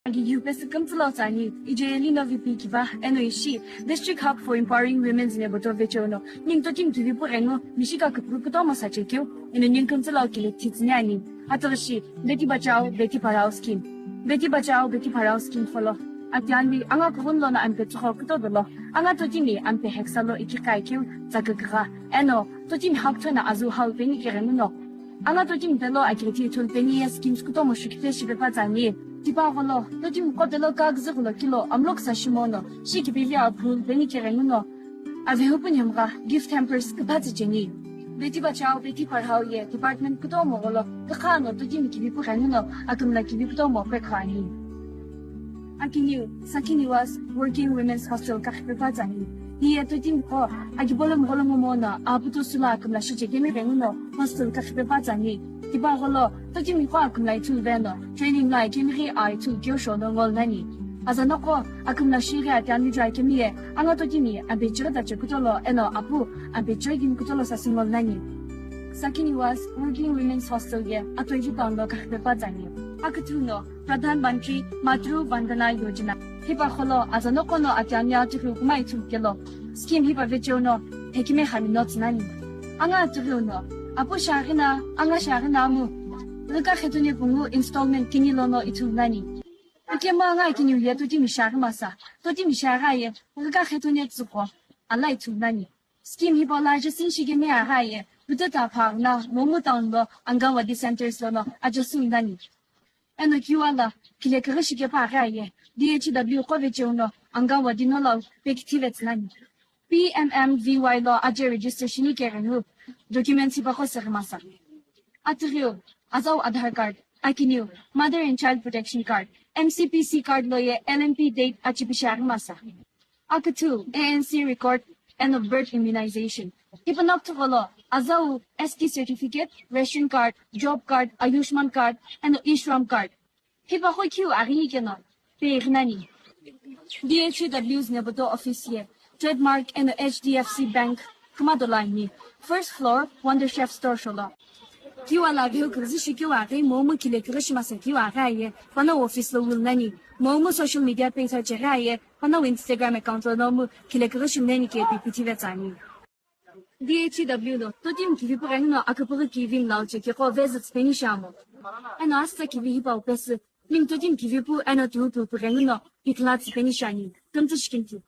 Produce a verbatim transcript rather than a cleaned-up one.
Aki kiu pesü kümtsü lo tsü ani, ije ye Lino V P kiva, eno ishi, District Hub for Empowering Women's Neboto vecheo no, ningu totimi kivi pu ghengu, mishi ka küpü kutomo sa chekeu, eno ningu kümtsü lo kile titsüni ani. Atügüshi, Beti Bachao, Beti Padhao Scheme. Beti Bachao, Beti Padhao Scheme folo. Atianli, anga kughun lono ampe tsukho kutodo lo, anga totimi ampe heksa lo iki kaikeu, tsakükügha. Eno, totimi hakthona azu hau peni kighengu no. Anga totimi pelo akiriti ithulu peni ye schemes kutomo shukite shipepa tsani. Tipa gholo, totimi qo pelo kagzi gholo kilo, amlok sa shimono, shi kipivi aphul peni kighengu no. Avehupu nyamgha, gift hampers küpha tsü cheni. Beti Bachao, Beti Padhao ye department kutomo gholo, kükha no totimi kivi pu ghengu no, akümla kivi kutomo pekho ani. Akiniu, Sakhi Niwas, Working Women's Hostel kakhipepa tsani. Hiye totimi qo, akibolo mgolo momo no, aputo sula akümla shiche kemi ghengu no, hostel kakhipepa tsani. Tipa gholo, totimi qo akümla ithulu veno, training la ikemi ghi a ithulu keu shono ngol nani. Azanoko, akümla shighi atianli jai kemi ye, anga totimi, ampe chighi tache kutolo, eno apu, ampe chighi kimi kutolo sasi ngol nani. Sakhi Niwas, Working Women's Hostel ye, atoivi town lo kakhipepa tsani. Aküthu no, Pradhan Mantri Matru Vandana Yojana. Hipa gholo, azanoko no atianli atughiu kuma ithulu kelo. Scheme hipa vecheo no, hekime hami no tsü nani. Anga atughiu no, apu shaghi na, anga shaghi na amu. Rika khetune pungu installment kini lono ithulu nani. Ikema anga kiniu ye totimi shaghi masa, totimi shaghi aye, rika khetune tsukho, ala ithulu nani. Scheme hipa la jasin shigeme aghi aye, puta ta phagna, momu town lo, Anganwadi centers lono, ajasu nani. Eno kiu ala, kile kighi shikepa aghi aye, D H W qo vecheo no, Anganwadi no lau, pekithive tsü nani. P M M V Y lo aje register shini keghengu, documents hipa qo seghi masa. Atughiu, azau Aadhaar card, akiniu, Mother and Child Protection Card, M C P C card lo ye L M P date achipishi aghi masa. Aküthu, A N C record, eno birth immunization. Hipa nokthugho lo, azau S T certificate, ration card, job card, Ayushman card, eno e-Shram card. Hipa qo kiu aghi keno, peghi nani. D H W Znebuto office ye, trademark eno H D F C Bank, kuma dolo ani. First floor, Wonder Chef store sholo. Kiu ala view kighishi kiu aghi, momu kile kighishi masa kiu aghi aye, pana office lo wul nani. Momu social media page ha cheghi aye, pana Instagram account lo nomu kile kighishi nani ke pipithive tsani. D H W lo, totimi kivi pu ghengu no aküpüghü kivi mlau chekigho visits peni shamo. Eno asütsa kivi hipa upesü, ningu totimi kivi pu eno tuhu tuhu pu ghengu no, pikla tsü peni shani, kümtsü shikinti.